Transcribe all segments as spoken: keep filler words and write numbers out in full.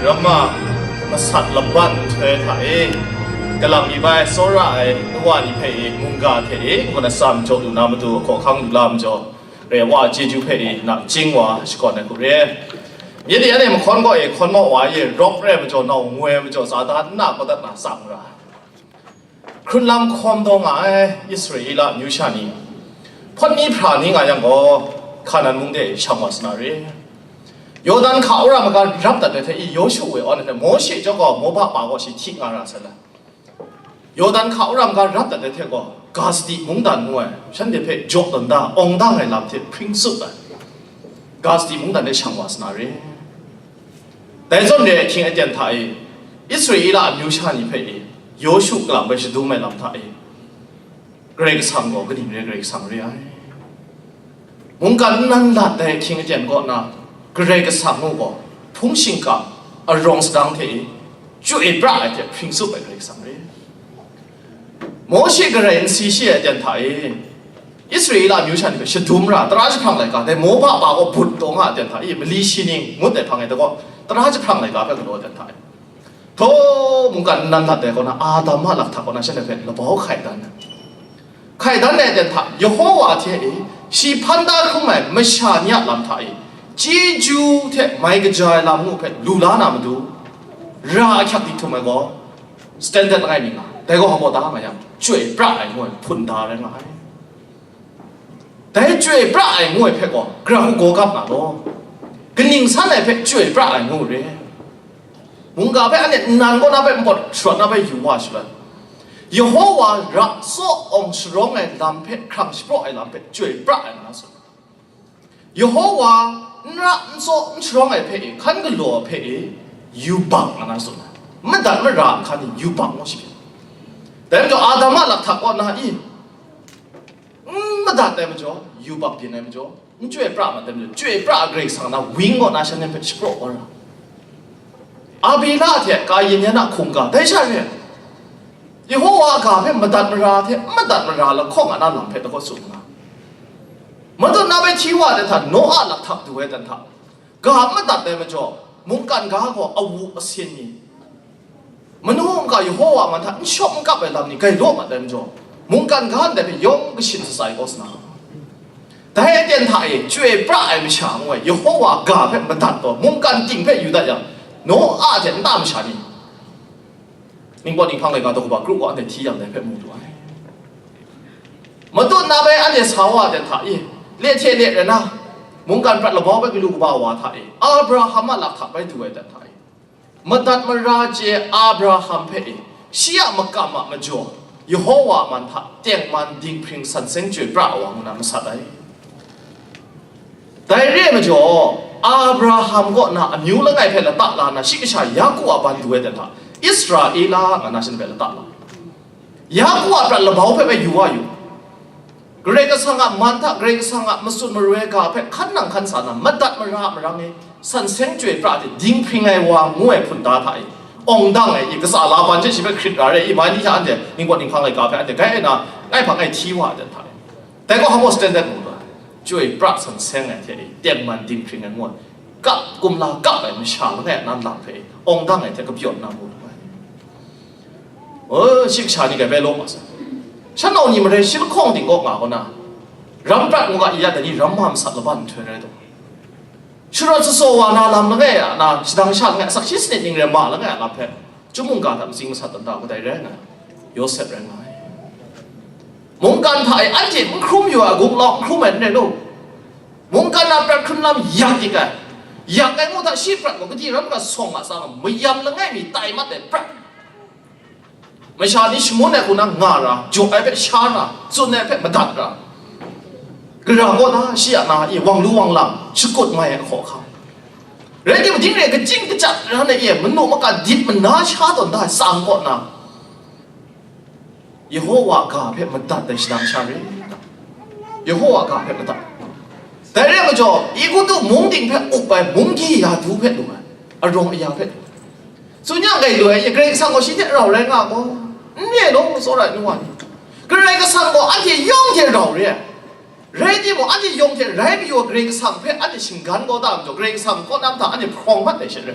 Ramma masat laban nhtoi hta e, kalang mi bai tsawra ai nuwa ni hpe e, mungga hte e, ngu na tsam jaw lu na matu, hkawhkang lu la majaw, re wa chyeju hpe e, nachying wa shakawn ai hku re. Myit ni anhte mahkawn gaw e, hkawn mau wa e, rawk re majaw, nau ngoi majaw, sa da nna kawdat na tsang ra. Hkrun lam hkawm taw nga ai Israela amyu sha ni, hpawt ni hpra ni nga yang gaw, Hkanan mung de shang wa sa na re. Yawdan hka wora maga rap dat ai hte i, Yawshu e awn ai hte, Mawshe chyawm gaw Moba pa kaw shi hti nga ra sai la. Yawdan hka wora maga rap dat ai hte gaw, Gazdi mungdan ngu ai, shanhte hpe jaw tawn da, awng dang ai lam hte hpring tsup ai. Gazdi mungdan de shang wa sa na re. Dai zawn re ai hkying aten hta e, Israela amyu sha ni hpe e, Yawshu kalam bai shadum ai lam hta e, Karai Kasang gaw kaning re Karai Kasang re ai. Mungkan nnan lat dai ahkying aten kaw na, Karai Kasang u gaw hpung shingkang arawng sadang hte e, chyu e pra ai hte hpring tsup ai Karai Kasang re. Mawshe garai n si shi ai aten hta e, Israela amyu sha ni hpe shadum ra, tara jahprang laika, dai Moba pa gaw but taw nga ai aten hta e, mali shi ning ngut ai hpang e, dai gaw tara jahprang laika hpe galaw ai aten hta e, htaw mungkan nnan lat ai kaw na, Adam a lakhtak kaw na, shanhte hpe labau hkai dan ai. Hkai dan ai aten hta, Yehowa hte e, shi hpan da hkrum ai masha ni a lam hta e, chyeju hte mai kaja ai lam ngu hpe lu la na matu, ra ahkyak di htum ai gaw, standard langai mi nga, dai gaw hpa da nga yang, chyoi pra ai ngu ai hpun da rai nga ai. Dai chyoi pra ai ngu ai hpe gaw, gara hku gaw gap nga law, kaning san ai hpe chyoi pra ai ngu re. Mungga hpe anhte nnan kaw na hpe npawt sharawt na hpe yu wa sharawt. Yehowa ra tsaw awng sharawng ai lam hpe hkrang shapraw ai lam hpe chyoi pra ai nga tsun. Yehowa n ra n tsaw n sharawng ai hpe e, hkan galaw ai hpe e, yubak nga na tsun ai. Madat mara nhkan ni yubak ngu shi hpyi. Dai majaw Adam a lakhtak kaw na i, n madat ai majaw, yubak byin ai majaw, n chyoi pra mat ai majaw, chyoi pra ai Karai Kasang na wing kaw na shanhte hpe shapraw kau ra. Abela hte Kayin yan a hkungga, dai sha re ai. Yehowa a ga hpe madat mara hte n madat mara lahkawng a na lam hpe dakaw tsun nga. Matut na bai hti wa ai hta, Noa lakhtak du ai dan hta, ga madat ai majaw, mungkan ga gaw awu asin ni, manu ngu ga Yehowa man hta n shawp n kap ai lam ni gai law mat ai majaw, mungkan ga ndai hpe yawng kashin shatsai kau sa na. Dai aten hta e chyoi pra ai masha ngu ai, Yehowa ga hpe madat taw, mungkan ting hpe yu dat yang, Noa hte nta masha ni, Ningpawt ninghpang laika daw kaba kru gaw anhte hti yang dai hpe mu lu ai. Matut na bai anhte sa wa ai dan hta e, le hte le rai na, mungkan prat labau bai galu kaba wa hta e, Abraham a lakhtak bai du ai dan hta e, madat mara chye Abraham hpe e, shi a makam a majaw, Yehowa man hta tengman dinghpring san seng chyoi pra ai wa ngu na masat ai. Dai re ai majaw, Abraham kaw na amyu langai hpe lata la na, shi kasha Yaku a ban du ai dan hta, Israela nga na shanhte hpe lata la. Yaku a prat labau hpe bai yu wa yu. Karai Kasang a man hta, Karai Kasang a matsun maroi ga hpe hkan nang hkan sa na, madat mara marang e, san seng chyoi pra hte dinghpring ai wa ngu ai hpun da hta e, awng dang ai i, katsa la ban hte shi hpe hkrit ra re i, mai ni hta anhte ningpawt ninghpang laika hpe anhte gai ai na, ngai hpa ngai hti wa ai dan hta e. Dai gaw hpa gaw standard mu ga, chyoi pra san seng ai hte e, tengman dinghpring ai ngu ai, kap kumla kap ai masha langai a nan lam hpe e, awng dang ai hte kapyawn na mu lu ai. O, shi kasha ni gai bai law ma sai. Shanau ni marai shi lahkawng ting kaw nga kaw na, ram prat ngu ga i ya, dai ni ram wa masat laban nhtoi rai taw, sharawt shatsaw wa na lam langai a na, shadang sha langai a, sakshi sanit ning rai ma langai a lam hpe, chyum mungga hta matsing masat tawn da, kadai rai nga ai, Yawsep rai nga ai. Mungkan hta e anhte n hkrum yu ai, gunglau n hkrum ai n rai law, mungkan a prat hkrun lam yak dik ai, yak ai ngu hta shi prat gaw kadi ram ga sawng a tsang, mayam langai mi tai mat ai prat. Masha ni shangun ai hku na nga ra, jaw ai hpe sha ra, tsun ai hpe madat ra, gara gaw na shi a na e wang lu wang lam shakut mai ai hkaw hkam. Rai timung, ding re ai kachying kachyat ran ai e, manu maka dit mana sha tawn da ai tsang kaw na, Yehowa ga hpe madat ai shadang sha re. Yehowa ga hpe madat. Dai re ai majaw, Egutu mung ting hpe up ai munggyi yadu hpe lu ai, arawng aya hpe lu ai. Tsun yang gai lu ai, Karai Kasang gaw shi hte rau rai nga gaw, n re law, tsawra ai nu wa ni. Karai Kasang gaw anhte yawng hte rau re ai. Rai timung, anhte yawng hte rai mayu ai Karai Kasang hpe anhte shinggan kau da ai majaw, Karai Kasang kaw na hta anhte hprawng mat ai she rai.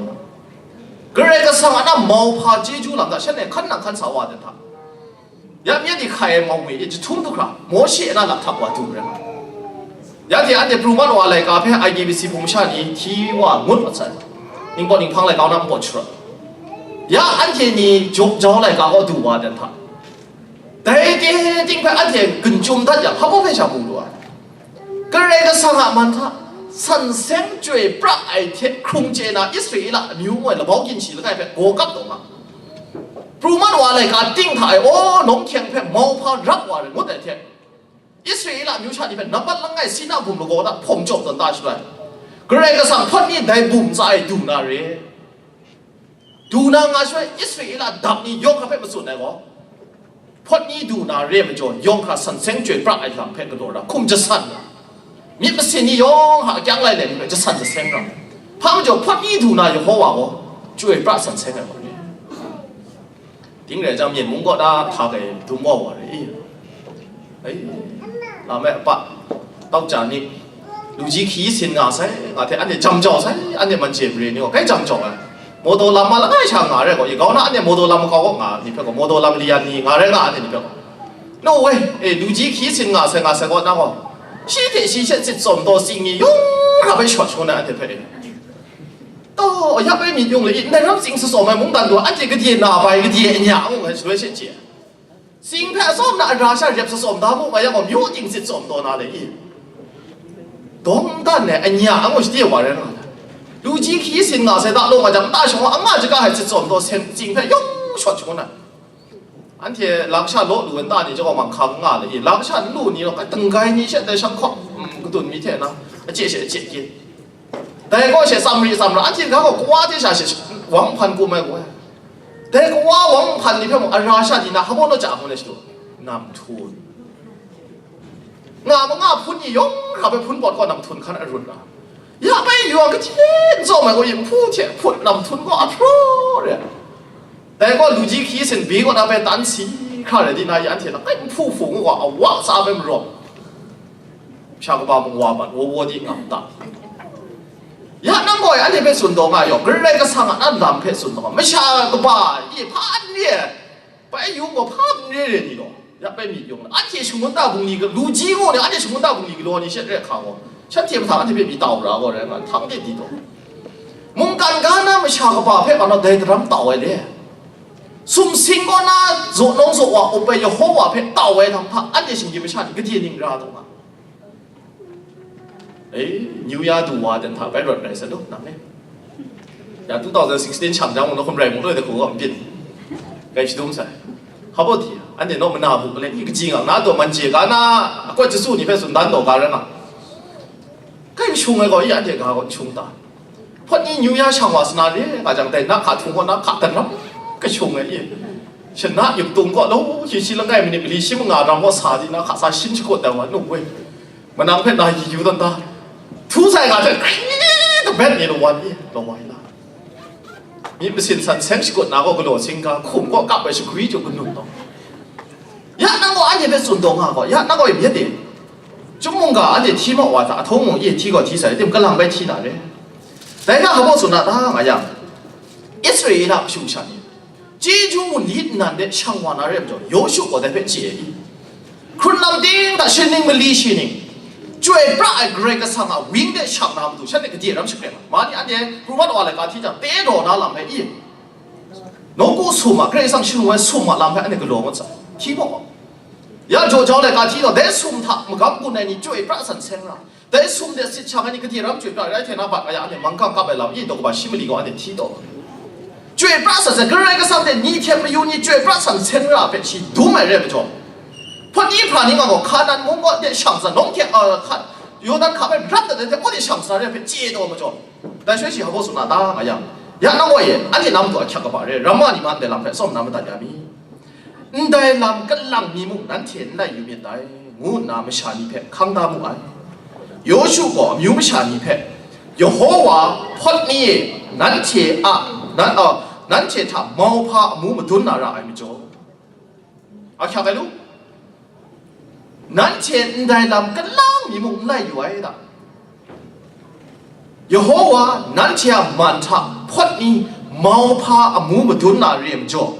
ni na. Karai Kasang a na mauhpa chyeju lam hta shanhte hkan nang hkan sa wa dan hta. Ya myen ni hkai ai mau mi e jahtum du hkra, Mawshe a na lakhtak wa du rai nga. Ya hte anhte pru mat wa laika hpe I G B C hpung masha ni hti wa ngut mat sai. Ningpawt ninghpang laika na npawt sharawt. Ya anhte ni jaw jau laika kaw du wa dan hta. Dai ting hpe anhte gun chyum dat yang, hpa hpe sha bung lu ai. Karai Kasang a man hta, san seng chyoi pra ai hte hkrung chye na Israela amyu ngoi labau ginshi langai hpe gaw kap taw nga. Pru mat wa laika ting hta e, aw, nawng hkyeng hpe mauhpa rap wa rai ngut ai hte, Israela amyu sha ni hpe nambat langai Sina bum lagaw hta hpawm chyawm tawn ta shaloi, Karai Kasang hpawt ni dai bum ntsa e du na re. Du na nga shaloi, Israela dap ni yawng hkra hpe matsun ai gaw, hpawt ni du na re majaw, yawng hkra san seng chyoi pra ai lam hpe galaw ra, hkum jasan ra, myit masin ni yawng hta akyang lai lai ni hpe jasan jaseng ra. Hpa majaw, hpawt ni du na Yehowa gaw chyoi pra san seng ai gaw ni. Ting rai jang, myen mung kaw na hta kai dum wa wa re i. Ai, la me pa, tau ja ni, lu ji hki sin nga sai, nga hte anhte jam jau sai, anhte man chye mare ni gaw, kai jam jau ai. Mawdaw lam ma langai sha nga re gaw, i kau na anhte mawdaw lam makau kaw nga ni hpe gaw, mawdaw lam liyan ni nga rai nga anhte ni hpe gaw. No woi, e, lu ji hki sin nga sai, nga sai kaw na gaw, shi hte shi she sit tsawm taw tsing ni yawng hkra bai shawt shangun ai anhte hpe e. Taw, ya bai myit yung le i, ndai ram tsing sa tsawm ai mungdan gaw, anhte gade na bai, gade anya ngu ngai shaloi she chye. Tsing hpe atsawm na ara sha rep sa tsawm da mu nga yang gaw, myu ting sit tsawm taw na le i. Dawng dan ai anya angu shade wa rai nga ai. Lu ji hki sin nga sai da law nga jang, nta shawng wa anga jaga hai sit tsawm taw sem tsing hpe yawng shawt shangun ai. Anhte lam sha law lu ai nta ni jaw manghkang nga le i, lam sha n lu ni law, kai tenggai ni she dai shanghkawm, mm, kadun mi hte na, ache she ache kyin. Dai gaw she tsam ri tsam ra, anhte ga gaw kawa hte sha she wang hpan kum ai gaw. Dai kawa wang hpan ni hpe mung ara sha ni na hpa baw naw ja hku na shadu? Nam htu. Nga ma nga hpun ni yawng hkra bai hpun pawt gaw nam htun hkan arut ra. Ya bai yawng kahten tsawm ai gaw yin hpu hte hput nam htun gaw ahpraw re. Dai gaw lu ji hki sin bi kaw na bai tan si hkra re di na, ya anhte na kai nhpu hpu ngu gaw awa tsa bai marawm. Masha kaba mung wa mat, wa wa di ngam ta. Ya nang gaw anhte hpe tsun taw nga yaw, Karai Kasang a na lam hpe tsun taw nga, masha kaba, i hpa n re, bai yung gaw hpa n re re ni gaw, ya bai myit yung, anhte shangun ta bungli ga-, lu ji gaw ni, anhte shangun ta bungli galaw ni she re hka gaw, shanhte mahtang anhte hpe mi tau ra gaw rai nga, htang de di taw. Mungkan ga na masha kaba hpe anhte dai daram tau ai le. Sumsing kaw na zaw nawng zaw wa up ai Yehowa hpe tau ai lam hta, anhte shinggyim masha ni gade ning ra taw nga. E, New Year du wa dan hta bai rawt rai sa du, nang e. Ya two thousand sixteen shang jang mung, hkum rai mung, loi de hku gaw n byin. Kai shadum sai. Hpa baw di, anhte naw mana bu le, i kaji nga, na taw man chye ga na, akwat jasu ni hpe tsun dan taw ga rai nga. Kai shung ai gaw, i anhte ga gaw n shung ta. Hpawt ni New Year shang wa sa na re, nga jang dai na hka htung gaw na hka daram kashung ai i. Shana yup tung gaw, law shi shi langai manit mali shi manga ram gaw sa di na hka sa shin shakut dan wa nu woi. Manang hpe na yu yu dan ta. Htu sai ga hte hkri daben ni lawan i, lawan i la. Myit masin san seng shakut na gaw galaw singga, hkum gaw kap ai shagwi chyu kanun taw. Ya nang gaw anhte hpe tsun taw nga gaw, ya nang gaw myit e. Chyum mungga anhte hti mau wa hta, ahtaw mung e hti gaw hti sai, tim kalang bai hti na re. Dai hta hpa tsun na ta nga yang, Israela kashu kasha ni, chyeju lit nnan de shang wa na re majaw, Yawshu gaw dai hpe chye ai i? Hkrun lam ting hta shi ning mali shi ning, chyoi pra ai Karai Kasang a wing de shang na matu, shanhte gade ram shakren ai. Ma ni anhte pru mat wa laika hti jang, pe daw na lam hpe i? Nawku sum a, Karai Kasang shalung ai sum a lam hpe anhte galaw ngut sai. Hti gaw, ya jaw jau laika hti gaw, dai sum hta magam gun ai ni chyoi pra san seng ra. Dai sum de sit shang ai ni gade ram chyoi pra rai hte na bat nga ya, anhte manggang kap ai lam i, daw kaba shi mali gaw anhte hti taw. Chyoi pra san seng, Karai Kasang hte ni hte mayu ni chyoi pra san seng ra hpe shi dum ai re majaw, hpawt ni hpra ni nga gaw Hkanan mung gaw de shang san, nawng hte, a, hka, Yawdan hka bai rap dat ai hte, gaw de shang san re hpe chye taw majaw, dai shaloi shi hpa tsun na ta nga yang, ya nang gaw e, anhte na matu ahkyak kaba re, ramma ni ma ndai lam hpe tsawm na madat ya mi? Ndai lam kalang mi mung nanhte n lai yu myit dai, ngu nna masha ni hpe hkang da mu ai. Yawshu gaw amyu masha ni hpe, Yehowa hpawt ni e nanhte a, nan, a, nanhte hta mauhpa amu madun na ra ai majaw, ahkyak ai lu, nanhte ndai lam kalang mi mung n lai yu ai da. Yehowa nanhte a man hta hpawt ni mauhpa amu madun na re majaw,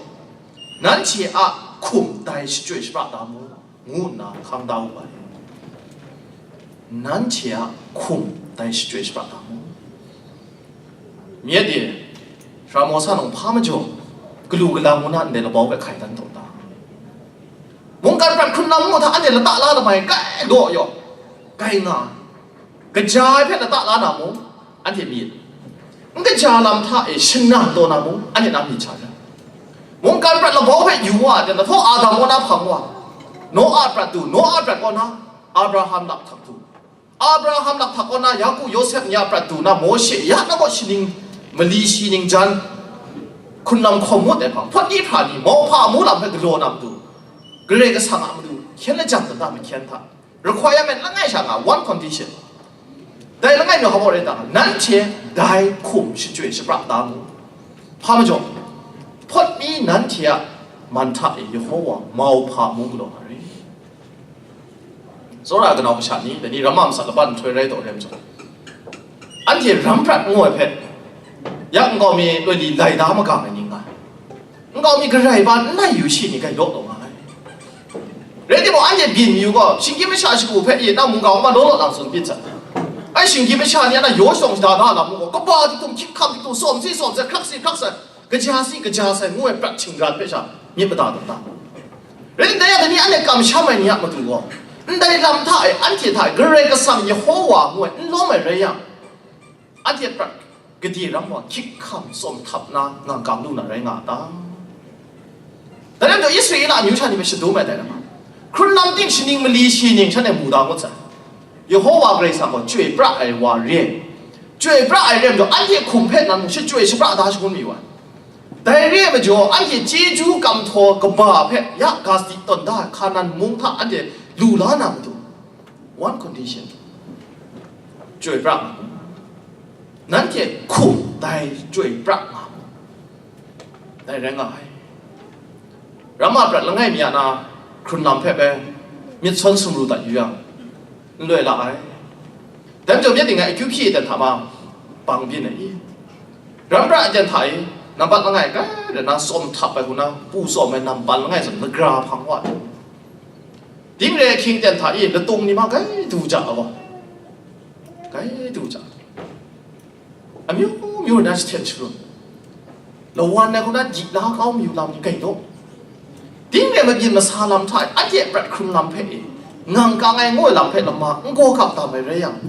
nanhte a hkum dai shachyoi shapra da mu, ngu nna hkang da wu ai. Nanhte a hkum dai shachyoi shapra da mu. Myit e, sara Mawsa nang hpa majaw, galu galang ngu na ndai labau hpe hkai dan taw ta? Mungkan prat hkrun lam ngu hta anhte lata la lamai kai gaw yaw, kai nga, kaja ai hpe lata la na mung, anhte myit, n kaja lam hta e shana taw na mung, anhte na myit sha ai. Mungkan prat labau hpe yu wa ai, nhtawk Adam kaw na hpang wa, Noa prat du, Noa prat kaw na Abraham lakhtak du, Abraham lakhtak kaw na Yaku, Yawsep ni a prat du na Mawshe, ya na gaw shi ning mali shi ning jan hkrun lam hkawm ngut ai hpang, hpawt ni hpra ni mauhpa amu lam hpe galaw na matu, Karai Kasang a matu hkyen lajang kata mahkyen hta, requirement langai sha nga, one condition. Dai langai mi hpa rai ta, nanhte dai hkum shachyoi shapra da mu. Hpa majaw, hpawt ni nanhte a man hta e Yehowa mauhpa amu galaw na re. Tsawra ai kanau kasha ni, dai ni ramma masat laban nhtoi rai taw re majaw, anhte ram prat ngu ai hpe, ya nkau mi loi li lai da magang ai ni nga ai. Nkau mi garai ba n lai yu shi ni gai law taw nga ai. Rai timung, anhte byin mayu gaw, shinggyim masha shagu hpe e na mungga ma law law lang tsun byin sai. Ai shinggyim masha ni a na yaw shawng shada da lam gaw, kaba diktum, hkyik hkam diktum, sawm si sawm sai, hkrak si hkrak sai, kaja si kaja sai ngu ai prat shingran hpe sha myit mada taw ta? Rai nna, ya dai ni anhte kamsham ai ni a matu gaw, ndai lam hta e, anhte hta e Karai Kasang Yehowa ngu ai n lawm ai rai yang, anhte prat gade ram wa hkyik hkam tsawm htap na ngangkang lu na rai nga a ta? Dai rai majaw, Israela amyu sha ni hpe shadum ai dai lam, hkrun lam ting shi ning mali shi ning shanhte mu da ngut sai. Yehowa Karai Kasang gaw chyoi pra ai wa re ai. Chyoi pra ai re majaw, anhte hkum hpe nan mung shachyoi shapra da shangun mayu ai. Dai re ai majaw, anhte chyeju kamhtaw kaba hpe ya ga sadi tawn da ai Hkanan mung hta anhte lu la na matu, one condition, chyoi pra nga mu. Nanhte hkum dai chyoi pra nga mu. Dai rai nga ai. Ramma prat langai mi a na hkrun lam hpe bai myit sawn sumru dat yu yang, n loi la ai. Dai majaw, myit ding ai akyu hpyi aten hta ma bang byin ai i? Ram prat aten hta i, nambat langai kai rai na tsawm htap ai hku na, pu tsawm ai nambat langai zawn lagra hpang wa ai. Ding re ai hkying ten hta i, latung ni ma gai du ja ai gaw, gai du ja, amyu myu na jahten sharun, lawan ai hku na di la kau mayu lam ni gai law. Ding re ai mabyin masa lam hta e, anhte a prat hkrun lam hpe e, ngangkang ai ngu ai lam hpe lama n gaw gap tam ai rai yang,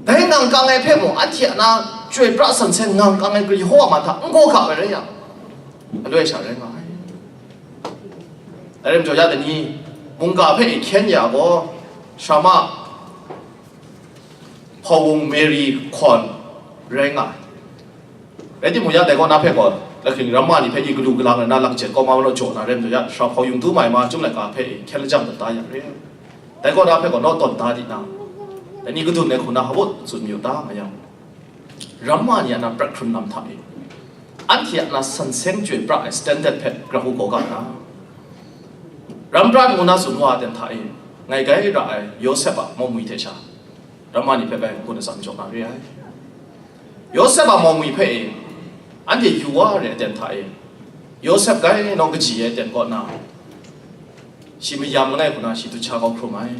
dai ngangkang ai hpe mung, anhte a na chyoi pra san seng ngangkang ai Karai Yawhawah man hta n gaw gap ai rai yang, aloi sha rai nga ai. Dai rai majaw, ya dai ni mungga hpe e hkyen ya gaw, Shama hpawung Mary hkawn rai nga ai. Rai timung, ya dai kaw na hpe gaw, lahkring ramma ni hpe i galu galang ai na, langchyet kaw ma law jaw na rai majaw, ya sara hpawung du mai ma, chyum laika hpe i hkyen lajang dat da ya re. Dai kaw na hpe gaw naw tawn da di na, dai ni kadun ai hku na hpa tsun mayu ta, nga yang, ramma ni a na prat hkrun lam hta e, anhte a na san seng chyoi pra ai standard hpe grau gaw ga na, ram prat ngu na tsun wa ai ten hta e, Ngai gai ra ai Yawsep a mawmwi hte sha, ramma ni hpe bai n-gun atsam jaw na re ai. Yawsep a mawmwi hpe e, anhte yu wa re ai aten hta e, Yawsep gai nawng kaji ai aten kaw na, shi mayam langai hku na shi dut sha kau hkrum ai.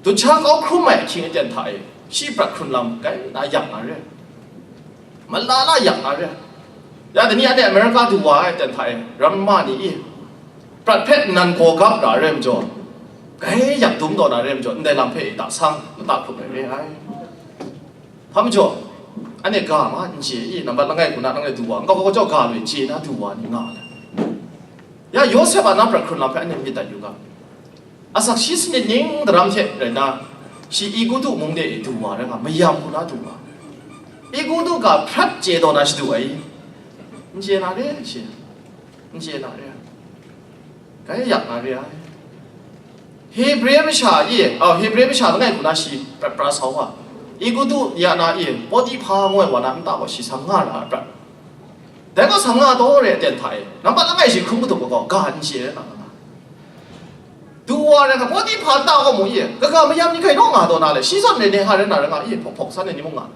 Dut sha kau hkrum ai ahkying aten hta e, shi prat hkrun lam gai na yak na re ai. Mala la yak na re ai. Ya, dai ni anhte America du wa ai aten hta e, ramma ni i, prat hpe nnan gaw gap ra ai rai majaw, gai yak dum taw na rai majaw, ndai lam hpe i, da sang mata hkrup ai re ai. Hpa majaw, anhte ga ma n chye i, nambat langai hku na nangle du wa, nkau kau jau ga loi chye na du wa ni nga ai. Ya, Yawsep a na prat hkrun lam hpe anhte myit dat yu ga. Asak shi sanit ning daram hte rai nna, shi Egutu mung de e du wa rai nga, mayam hku na du wa. Egutu ga hprat chye taw na shadu ai i? N chye na re, shi. N chye na re ai. Gai yak na re ai. Hebre masha i, oh, Hebre masha langai hku na shi prat pra sa wa. Egutu ya na i, Potiphar ngu ai wa na nta gaw shi sam nga ra ai prat. Dai gaw sam nga taw re ai aten hta e, nambat langai shi hkrum madup ai gaw, ga n chye ai na nga. Du wa rai nga, Potiphar nta gaw mu i, kaga mayam ni hkai naw nga taw na le, shi zawn re ne ha rai na rai nga i, hpawk hpawk san ai ni mung nga.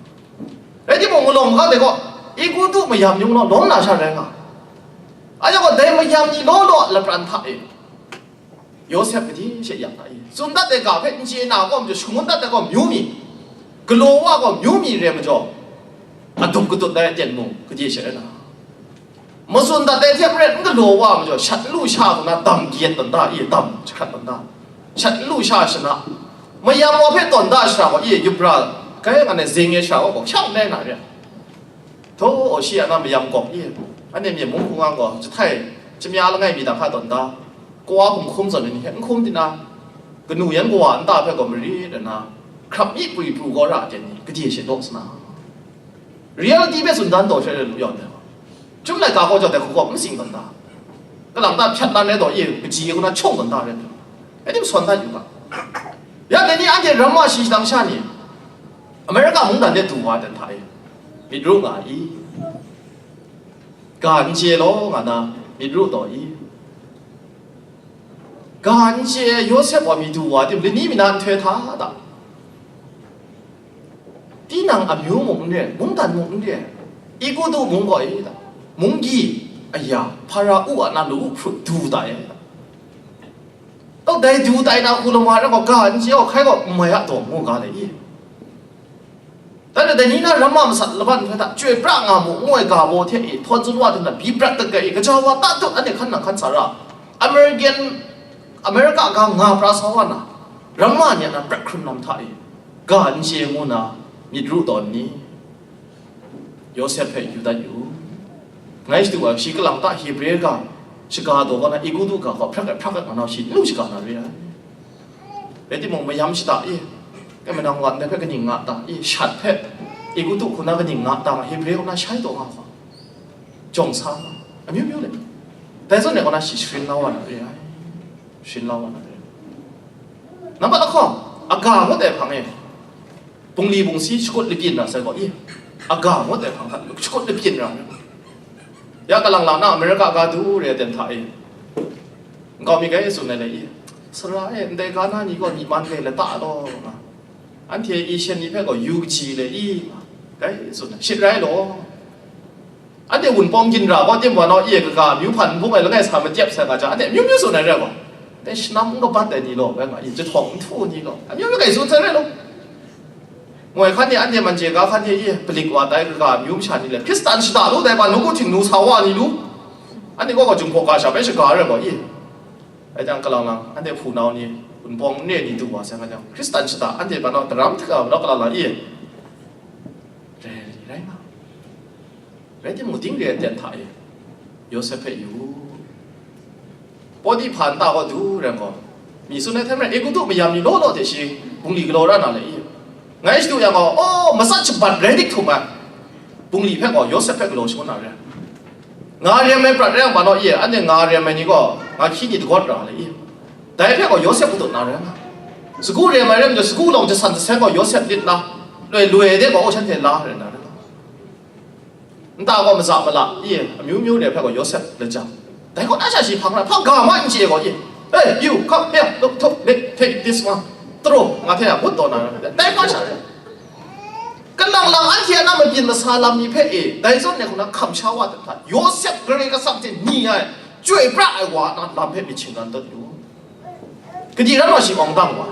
Rai timung, malawng maga dai gaw, Egutu mayam ni mung naw lawm na sha rai nga. Anhte gaw dai mayam ni law law a lapran hta e, Yawsep gade she yak na i? Tsun dat ai ga hpe n chye na gaw majaw, shangun dat ai gaw amyu mi, galaw wa gaw amyu mi re majaw, adup kadut ai aten mung gade she rai na? Matsun dat ai hte maren n galaw wa majaw, shat n lu sha hku na dam gyet tawn da i, dam jahkrat tawn da, shat n lu sha shana, mayam wa hpe tawn da shara gaw i, yup ra, kai nga ai zing e shara gaw, shang n rai na re. Htaw, shi a na mayam gawk i, anhte myen mung hku nga gaw, jahtai, chyamya langai mi da hka tawn da, kawa hkum hkum zawn ai ni hpe n hkum di na, kanu yan kawa nta hpe gaw mari dana, hkrap mi pru pru gaw ra ai ni, gade she daw sa na? Reality hpe tsun dan taw she lu yawn ai. Chyum laika gaw jau dai hku gaw n sing tawn da, kalang ta hpyat lan ai taw i, kaji ai hku na chyawng tawn da rai. Rai tim, sawn dat yu ga. Ya, dai ni anhte ramma shi shadang sha ni, America mungdan de du wa dan hta e, myit ru nga i? Ga n chye law nga na, myit ru taw i? Ga n chye Yawsep wa mi du wa tim, lani mi na nhtoi hta da? Tinang amyu mung n re, mungdan mung n re, Egutu mung gaw i da, munggyi aya, Hpara-u a na lu hprut du tai ai da. Tau dai du tai na hku lama rai gaw, ga n chye gaw, hkai gaw n mai a dawng ngu ga le i? Dan dai ni na ramma masat laban hpe hta chyoi pra nga mu, ngu ai ga baw hte i, htawn tsun wa hte na, byi brat dat ga i, gaja wa ta tut, anhte hkan nang hkan sa ra, American, America ga nga pra sa wa na, ramma ni a na prat hkrun lam hta e, ga n chye ngu na, myit ru tawn ni? Yawsep hpe yu dat yu. Ngai shadu ai, shi kalang ta Hebre ga shaga taw kaw na, Egutu ga kaw hprak ai hprak ai nga na, shi n lu shaga na re ai. Rai timung, mayam shada i, kai manang wa ndai hpe kaning nga ta i, shat hpe Egutu hku na kaning nga ta nga, Hebre kaw na shai taw nga hkawm, jawng sa nga, amyu myu le. Dai zawn e kaw na shi sharin la wa na re ai. Sharin la wa na re. Nambat lahkawng, aga ngut ai hpang e, bungli bungsi shakut labyin ra sai gaw i, aga ngut ai hpang hta shakut labyin ra ai. Ya, kalang lang na America ga du re ai ten hta e, nkau mi gai tsun ai le i, sara e, ndai ga na ni gaw myi man gai lata law nga, anhte Asian ni hpe gaw yu kaji le i, nga, gai tsun ai, shit rai law. Anhte Wunpawng ginra gaw, Tim Wan Aw Ye kaga amyu hpan n bung ai langai sa matyep sai nga jang, anhte amyu myu tsun ai rai gaw, dai shanam n kabat ai ni law, rai nga i, jahtawng nhtu ni law, amyu myu gai tsun sai rai law. Moi hkan e, anhte man chye ga hkan e i, palik wa tai kaga amyu masha ni le, Hkristan shada lu dai, ba nawku Htingnu sa wa ni lu, anhte gaw gaw Jinghpaw ga sha bai shaga ai rai gaw i. Rai jang, kalang lang, anhte hpunau ni, Wunpawng n re ni du wa sai nga jang, Hkristan shada, anhte ba naw daram hta ga, ba naw kalang lang i, rai, rai nga. Rai timung, ding re ai ten hta e, Yawsep hpe yu. Pawtihpa nta kaw du rai gaw, mi tsun ai hte maren, Egutu mayam ni law law hte shi bungli galaw ra na le i? Ngai shadu yang gaw, aw, matsat shabat rai dik htum ai bungli hpe gaw Yawsep hpe galaw shangun na re. Nga rem ai prat rai yang, ba naw i, anhte nga rem ai ni gaw nga hkyi ni dagawt ra le i? Dai hpe gaw Yawsep katut na rai nga. Sagu rem ai rai majaw, sagu lawng jasan jaseng gaw Yawsep lit na, loi loi de gaw, aw, shanhte la rai na rai nga. Nta gaw maza mala i, amyu myu re hpe gaw Yawsep lajang. Dai kaw na sha shi hpang na, hpa ga ma n chye gaw i. Hey, you, come here, look, look, take, take this one. Throw, nga hte a ngut taw na ra, dai hpa sha re. Kalang lang anhte a na mabyin masa lam ni hpe e, dai zawn e hku na hkam sha wa dat hta, Yawsep Karai Kasang hte ni ai, chyoi pra ai wa a na lam hpe myit shingran dat yu. Kadi ram wa shi awng dang wa?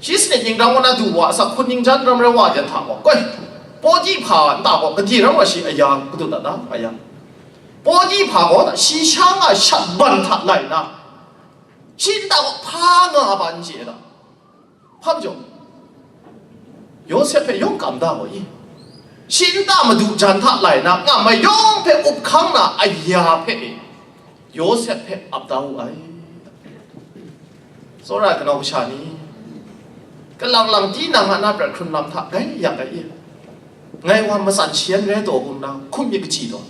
Shi sanit ning ram wa na du wa, asak hkun ning jan ram rai wa de hta gaw, koi, Pawtihpa nta gaw kadi ram wa shi aya kadu dat da, aya. Pawtihpa gaw shi sha nga shat ban hta lai na, shi nta gaw hpa nga ba n chye da. Hpa majaw, Yawsep hpe yawng kam da gaw i, shi nta madu jan hta lai na, nga mayawng hpe up hkang na aya hpe e, Yawsep hpe ap da wu ai. Tsawra ai kanau kasha ni, kalang lang tinang a na prat hkrun lam hta gai yak ai i, ngai wa matsan shayan rai taw hkum na hkum myit kaji taw,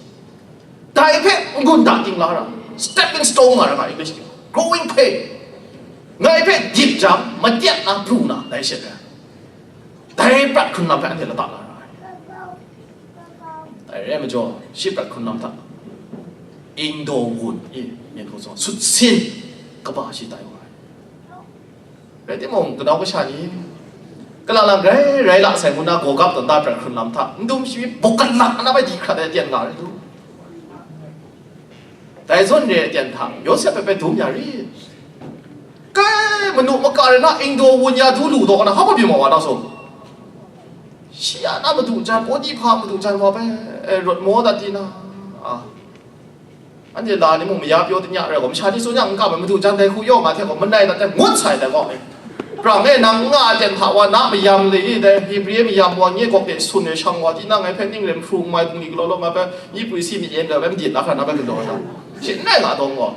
dai hpe n-gun da ting la ra, stepping stone nga ra nga, English ni, growing pain, ngai hpe dip jang, matyat na pru na, dai shet rai, dai prat hkrun lam hpe anhte lata la ra ai. Dai re ai majaw, shi prat hkrun lam hta, Indo wun i, myen hku zawn, sut sin kaba shi tai wa ai. Rai timung, kanau kasha ni, kalang lang grai rai la sai ngu na, gawgap tawn da prat hkrun lam hta, n dum shi mi, buk kalak na bai di hkrat ai aten nga rai lu. Dai zawn re ai aten hta, Yawsep hpe bai dum ya ri. Kai, manu maka rai na, Indo wun ya du lu taw na, hpa byin ma wa na sung. Shi a na madu jan, Pawtihpa madu jan wa bai, e, rawt maw dat di na, a, anhte la ni mung maya pyaw di nya rai gaw, masha ni tsun yang n kam ai, madu jan dai hku yaw nga hte gaw, manai dat ai, ngut sai dai gaw, e, prang e nang nga ai ten hta wa na mayam le i, dai Hebri mayam wa nye gawk de sun e shang wa, tinang ngai hpe ning rem hpru n mai bungli galaw law nga bai, myi prwi si myit yen ga bai, madit la hkra na bai galaw ai ta? Shi n rai nga dawng gaw,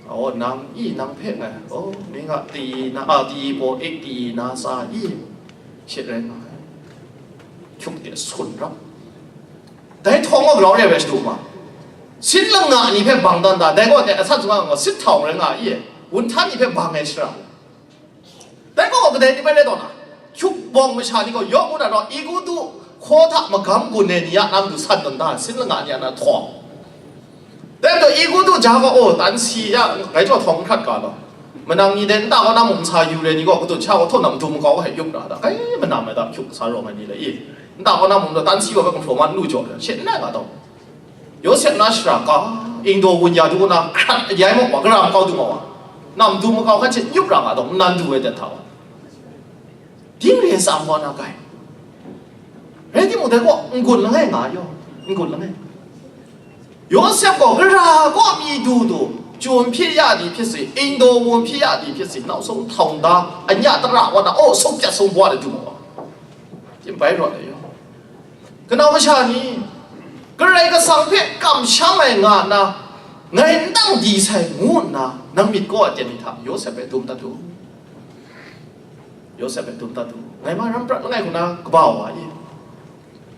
aw, nang i, nang hpe ngai, aw, mi nga, ti na, a, ti paw ik, ti na tsa i, shit rai nga ai. Hkyuk de sun rap. Dai htawng gaw grau re ai rai shadu ma? Sin langa ni hpe bang dan da, dai gaw de asan zunga gaw sit htawng rai nga i, wun htan ni hpe bang ai shara. Dai gaw kadai ni bai rai taw na, hkyuk bawng masha ni gaw yaw ngu na raw, Egutu hkaw hta magam gun ai ni a na matu san tawn da, sin langa ni a na htawng. Dai majaw, Egutu ja gaw, oh, tan si ya, ngai jaw htawng hkrat ga law. Manang ni dai nta kaw na mung sa yu re ni gaw, kadun sha gaw htaw nam dum makau hpe yup ra da, kai manam ai da, hkyuk sa rawng ai ni le i, nta kaw na mung gaw tan si gaw bai gumhpraw man lu jaw re, she n rai nga taw. Yawsep na shara ka, Indo wun ya du na hkrat ayai maw wa, gara makau du maw wa, nam dum makau hkan she yup ra nga taw, nnan du ai dat hta wa. Dingre tsam wa na kai. Rai timung, dai gaw n-gun langai nga yaw, n-gun langai. Yawsep gaw gara kaw mi du du, chun hpyi ya di hpyi si, Indo wun hpyi ya di hpyi si, nau sung htawng da, anya tara wa na, aw, sung pyat sung bwa de du maw wa? Tim bai rawt ai yaw. Kanau masha ni, Karai Kasang hpe kamsham ai nga nna, ngai n dang di sai ngu nna, nang myit kaw ai ten ni hta Yawsep hpe dum dat u. Yawsep hpe dum dat u. Ngai ma ram prat langai hku na kaba wa i.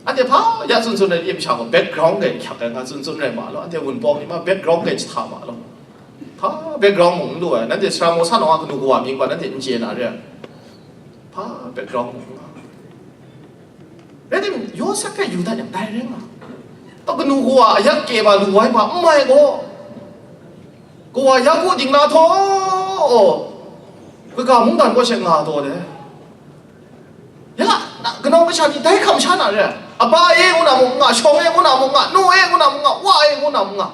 Anhte hpa ya tsun tsun ai masha gaw background grai hkyak ai nga tsun tsun rai ma law, anhte wunpawng ni ma background grai jahta ma law. Hpa background mung n lu ai, nanhte sara maw sa naw a kanu kawa mying gaw nanhte n chye na re ai. Hpa background mung n nga. Rai tim, Yawsep hpe yu dat yang dai rai nga. Taw kanu kawa a yak kye ba lu wai hpa n mai gaw, kawa ya ku ding na htaw, kaga mungdan kaw she nga taw de. Ya, na, kanau masha ni dai hkam sha na re ai. Aba e ngu na mung n nga, shawng e ngu na mung n nga, nu e ngu na mung n nga, wa e ngu na mung n nga.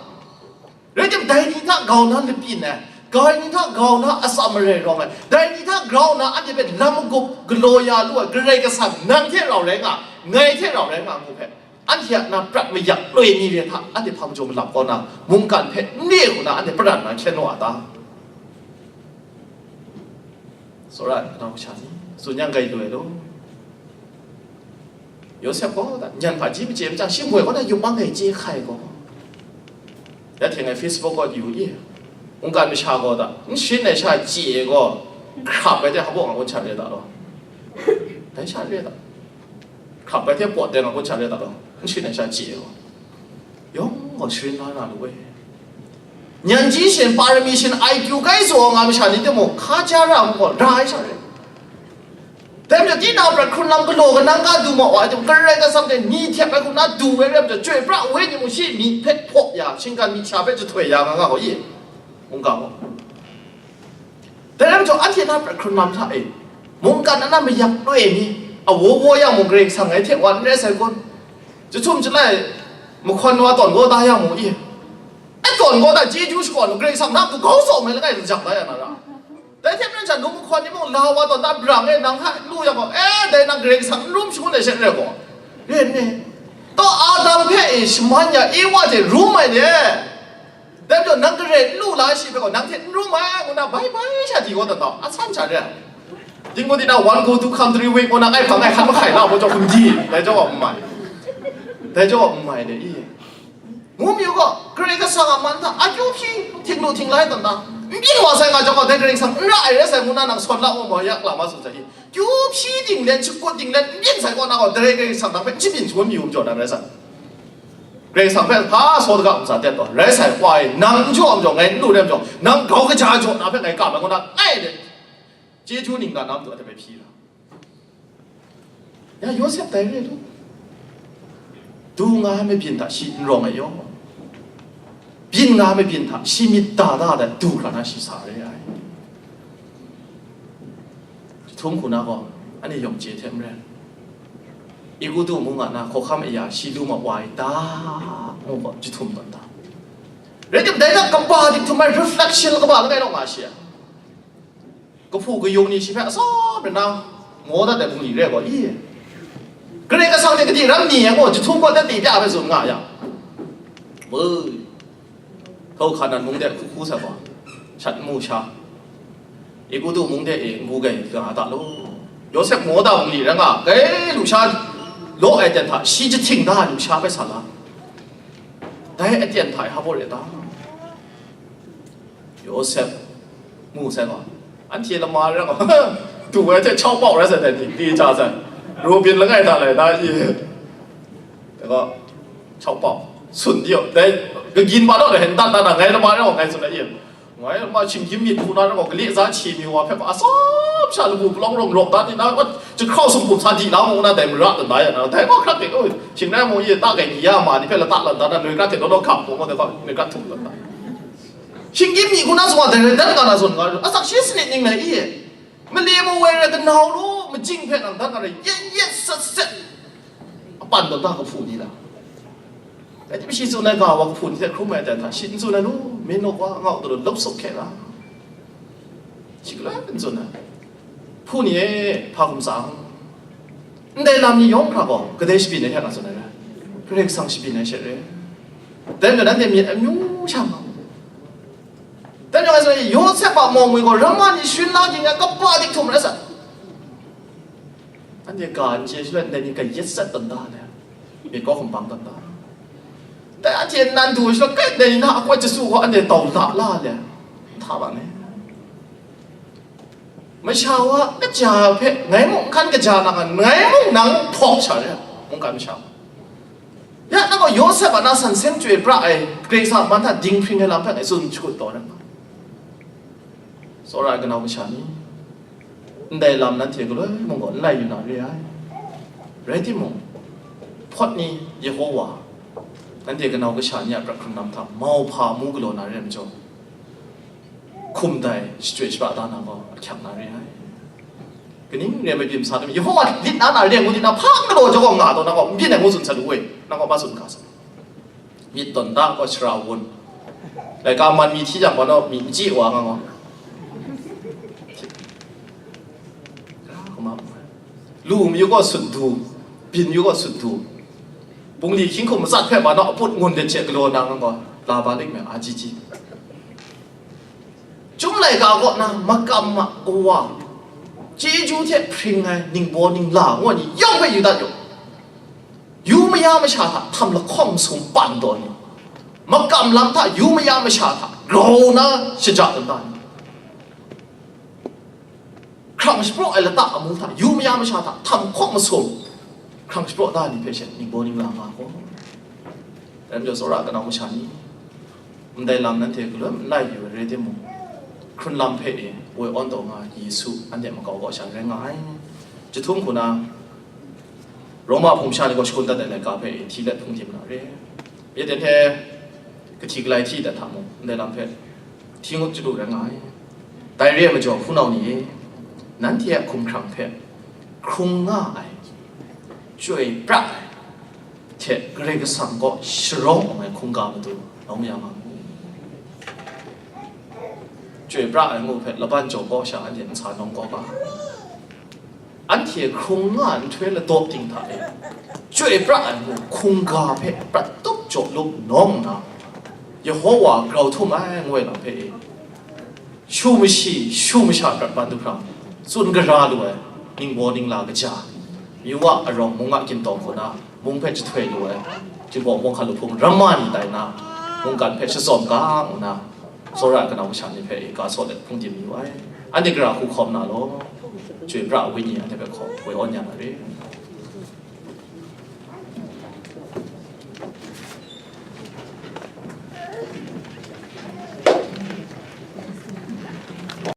Rai tim, dai ni hta grau na lapyin ai, dai ni hta grau na atsam marai rawng ai, dai ni hta grau na anhte hpe lam magup galaw ya lu ai Karai Kasang, nang hte rau rai nga, ngai hte rau rai nga, ngu hpe, anhte a na prat mayak loi ni re hta, anhte hpa majaw malap kau na, mungkan hpe n re hku na, anhte paran na hkyen wa a ta? Tsawra ai kanau masha ni, tsun yang grai lu ai law. Yawsep gaw, nyan hpa ji machye machyang, shi moi kaw na yupmang ai chye hkai gaw, ya hte ngai Facebook kaw yu i, mungkan masha gaw da, n sharin ai sha chye gaw, hkrap ai hte hpa baw nga kun sha re da law. Dai sha re da. Hkrap ai hte pawt dai nga kun sha re da law. N sharin ai sha chye gaw, yawng gaw sharin la na lu ai. Nyan ji shin, para mi shin, I Q grai tsaw nga masha ni timung, hka ja ra ngu gaw, ra ai sha re. Dai majaw, tinang prat hkrun lam galaw kanang ga du ma wa ai timung, Karai Kasang hte ni hte rai hku na du ai rai majaw, chyoi pra wenyi mung shi myit hpe hpaw ya, shinggan myit sha hpe jahtoi ya nga nga gaw i, mungga gaw. Dai rai majaw, anhte na prat hkrun lam hta e, mungkan na mayak loi mi, a wo wo yang mung, Karai Kasang ngai hte wa n rai sai kun? Jahtum jalai mahkawn wa tawn gaw da yang mung i, e tawn gaw da, chyeju shakawn, Karai Kasang na matu grau sa mai langai lajang da ya na ra. Dai hte maren sha, num mahkawn ni mung, la wa tawn da brang e, nang hta lu yang gaw, e, dai nang Karai Kasang n rum shangun ai she n rai gaw, ren ni? Taw, Adam hpe e shaman ya, Ewa hte rum ai ni e. Dai majaw, nang gare n lu la shi hpe gaw, nang hte n rum ai, ngu na bai bai sha di gaw dat tau, a san sha re ai. Ding gaw di na, one go to country week, ngu na, ngai hpang ngai hkan mahkai na, baw jaw hkum di, dai jaw gaw n mai. Dai jaw gaw n mai de, i. Ngu mi u gaw, Karai Kasang a man hta, akyu hpyi, htinglu htinglai dan da, n byin wa sai nga jaw gaw, dai Karai Kasang n ra ai rai sai, ngu na nang sawn la, ngu ma yak la ma tsun sai i. Kyu hpyi dinglen, shakut dinglen, n byin sai kaw na gaw, dai Karai Kasang nang hpe n shabyin shangun mi u majaw, nang rai sai. Karai Kasang hpe hpa saw daga ntsa tet taw, rai sai, Wa e, nang n jaw majaw, ngai n lu rai majaw, nang grau kaja jaw na hpe ngai kam ai ngu na, ngai de, chyeju ningnan na matu a hpe hpyi la. Ya, Yawsep dai re lu. Du nga ai mabyin hta shi n rawng ai yaw. Byin nga ai mabyin hta shi myit da da ai du hkra na shi sa re ai. Jahtum hku na gaw, anhte yawng chye hte maren, Egutu mung a na hkawhkam aya shi lu ma wa ai ta, ngu gaw jahtum tawn ta. Rai timung, dai hta kaba dik htum ai reflection kaba langai naw nga shi a, kahpu kayung ni shi hpe atsawm rai na maw dat ai bungli re gaw i? Karai Kasang hte kadi ram ni ai gaw jahtum gaw dat di pya hpe tsun nga yang, Woi, Hkau Hkanan mung de hku hku sa gaw, shat n mu sha, Egutu mung de e n gu gai nga ta law. Yawsep maw da bungli rai nga, kai lusha law ai aten hta shi jahting da ai lusha hpe sa la. Dai aten hta e hpa baw re ta? Yawsep mu sai gaw, anhte lama rai gaw, du ai hte chau pau rai sai dai ni, di cha sai, Rubin langai hta lai da i, dai gaw, chau pau, sun di, dai kagyin ba naw, dai hen dat dat na, ngai lama rai gaw, ngai tsun ai i, ngai lama shinggyim myit hku na rai gaw, gale za hti mi wa hpe gaw, atsawm sha lamu palawng rawng rawk da ni na, jahkrau sumhkum sa di la mu na, dai mara dan da ya na, dai gaw hkrat de, oi, shing rai mu i, ta gai ni ya ma ni hpe lata lan da na, noi hkrat hte naw naw hkam hku gaw, dai gaw noi hkrat htum lan da. Shinggyim myit hku na zawn dai rai dat nga na zawn nga, asak shi sanit ning lai i? Male mawai rai kanau law, majing hpe nang dat nga rai, yet yet set set, a pan tawn ta kahpu ni la? Rai timung, shi tsun ai ga wa kahpu ni hte hkrum ai aten hta, shi n tsun ai lu, me nawk wa, ngau taw lop suk hkye la, shi galoi n tsun ai. Hpu ni e, hpa hkum tsang. Ndai lam ni yawng hkra gaw, kadai shabyin ai hte nga tsun ai rai? Karai Kasang shabyin ai she re. Dai majaw, nanhte myit amyu sha nga. Dai majaw, ngai tsun ai, Yawsep a mawng mi gaw, ramma ni sharin la ging ai kaba dik htum rai sa. Anhte ga n chye shaloi, ndai ni kayat sat tawn da le, myit kau hkum bang tawn da. Dai anhte nan du ai shaloi, kai ndai ni na akawai jasu gaw anhte tau la la le, hta bang e. Masha wa kaja hpe ngai mung n hkan kaja na nga, ngai mung nang mung hpawk sha re, mungkan masha wa. Ya, nang gaw Yawsep a na san seng chyoi pra ai Karai Kasang a man hta dinghpring ai lam hpe ngai tsun shakut taw na nga. Tsawra ai kanau kasha ni, ndai lam nanhte galoi mung gaw n lai yu na re ai. Rai timung, hpawt ni Yehowa, nanhte kanau kasha ni a prat hkrun lam hta mauhpa mu galaw na re ai majaw, hkum dai shachyoi shapra da na gaw ahkyak na re ai. Kaning re ai, mabyin masa ni, Yehowa lit na na re ai ngu di na, hpa galaw jaw gaw nga taw na gaw, n byin ai ngu tsun sa lu we, na gaw ma tsun ga sa. Myit tawn da gaw shara wun, laika man mi hti jang gaw, naw mi n chye wa nga gaw, lu mayu gaw sut du, byin mayu gaw sut du, bungli hkying hkum matsat hpe ma naw aput ngun de hte galaw na nga gaw, la ba lik me, a ji ji. Chyum laika kaw na makam ma kawa, chyeju hte hpring ai ningbaw ningla ngu ai ni yawng hpe yu dat yu. Yu maya masha hta htam lahkawng masum pan taw ni, makam lam hta yu maya masha hta grau na shaja tawn da ni, hkrang shapraw ai lata amu hta yu maya masha hta htam lahkawng masum hkrang shapraw da ni hpe she ningbaw ningla nga gaw. Dai majaw, tsawra kanau masha ni, ndai lam nanhte galoi n lai yu ai rai timung, hkrun lam hpe e woi awn taw nga ai Yesu anhte makau kaw sha rai nga ai. Jahtum hku na, Roma hpung sha ni gaw shakun dat ai laika hpe e hti let hpung tim na re. Yet dai hte kahti galai hti dat hta mung, ndai lam hpe hti ngut chyalu rai nga ai. Dai re ai majaw, hpunau ni e, nanhte a hkumhkrang hpe hkrung nga ai, chyoi pra ai hte Karai Kasang kaw sharawng awng ai hkungga matu nawng ya nga mu. Chyoi pra ai ngu hpe laban jaw kaw sha anhte nsa nawng kau ga. Anhte hkrung nga ai nhtoi ladaw ting hta e, chyoi pra ai ngu hkungga hpe prat tup jaw lup nawng nna, Yehowa grau htum ai ngu ai lam hpe e, shu mashi, shu masha prat ban du hkra, tsun gara lu ai, ningbaw ningla kaja, myu a arawng mung a gintawng kaw na, mung hpe jahtoi lu ai, jingbaw mung hkan lu hpung ramma ni tai na, mungkan hpe shatsawm ga ngu na, tsawra ai kanau masha ni hpe ga saw let hpung dim yu ai. Anhte gara hku hkawm na law, chyoi pra ai wenyi anhte hpe hkawm woi awn ya na re.